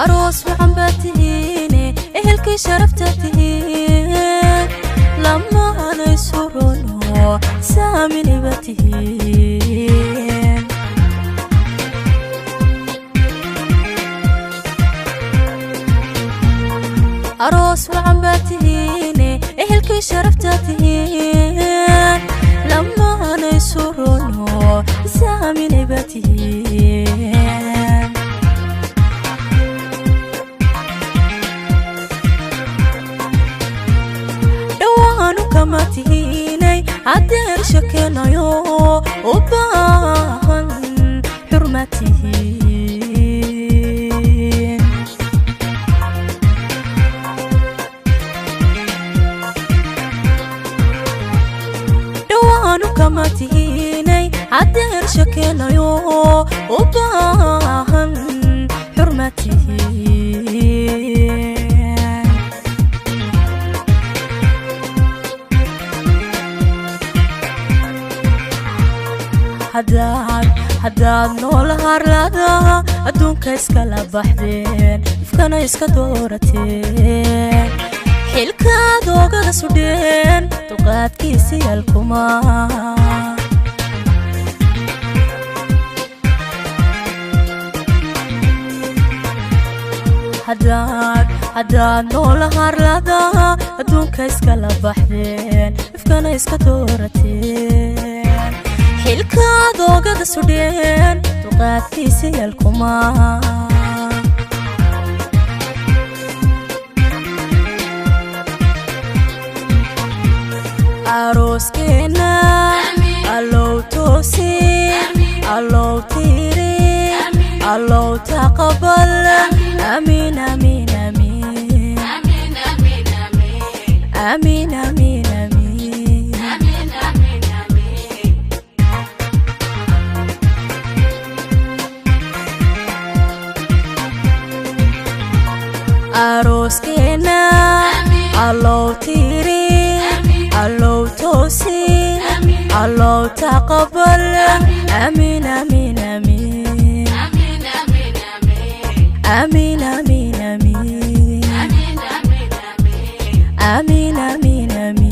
Aroos wacan baad tihiine, ehelkii sharafta tihiin, lamaanay surono saamini baad tihiin. Aroos wacan baad tihiine, ehelkii sharafta tihiin, lamaanay surono saamini baad tihiin. Dhawaanu kama tihiinay hadeer shakeenayo u baahan xurma tihiin. Dhawaanu kama tihiinay hadeer shakeenayo u baahan xurma tihiin. Haddaad nool harlada adduunka iskala baxdeen, ifkana iska doorateen, xilkaad oogada sudheen dulqaadkiisi yalkuma. Haddaad nool harlada adduunka iskala baxdeen, ifkana iska doorateen, xilkaad oogada sudheen dulqaadkiisi yalkuma. Arooskeenna allow toosi, allow tiiri, allow taqabal. Amiin, amiin, amiin, amiin, amiin, amiin. Arooskeenna allow tiiri, allow toosi, allow taqabal. Amiin, amiin, amiin, amiin, amiin, amiin, amiin, amiin, amiin.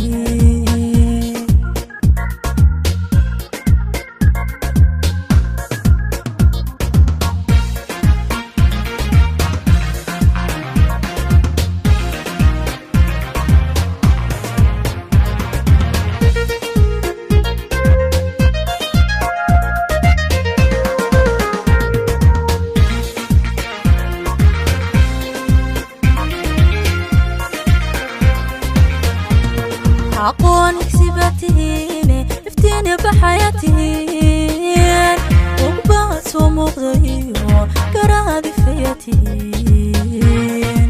Aqoon higsibaad tihiine, iftiini baxayaa tihiin, ugbaad soo muuqda iyo garaadifaya tihiin.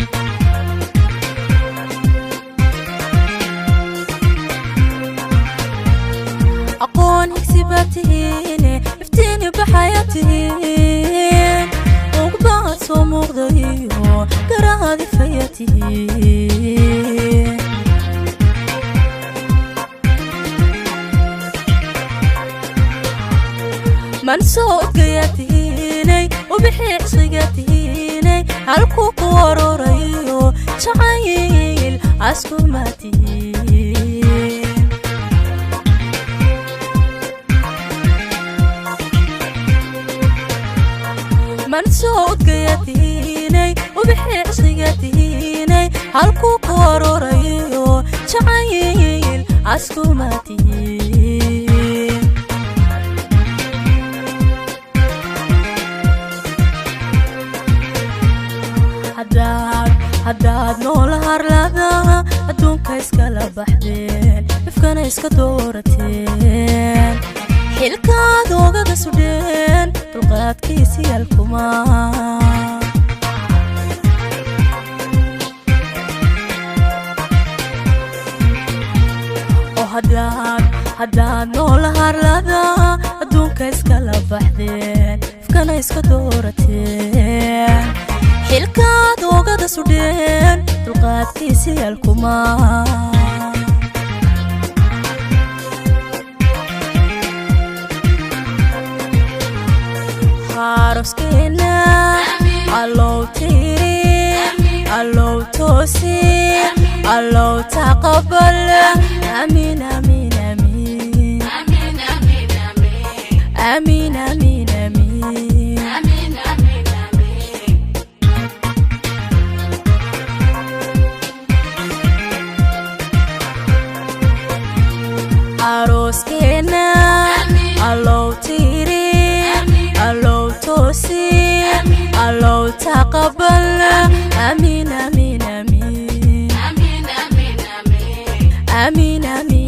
Aqoon higsibaad tihiine, iftiini baxayaa tihiin, ugbaad soo muuqda iyo garaadifaya tihiin. Mansoodgayaa tihiinay, ubixii cishqigaa tihiinay, halkuu ku aroораyo jacayl askuma tihiin. Mansoodgayaa tihiinay, ubixii cishqigaa tihiinay, halkuu ku aroораyo jacayl askuma tihiin. Haddaad nool harlada adduunka iskala baxdeen, ifkana iska doorateen, xilkaad oogada sudheen dulqaadkiisi yalkuma. Oo haddaad nool harlada adduunka iskala baxdeen, ifkana iska doorateen, xilkaad oogada sudheen dulqaadkiisi yalkuma. Arooskeenna allow tiiri. Taqabal. Amiin, amiin, amiin, amiin, amiin, amiin.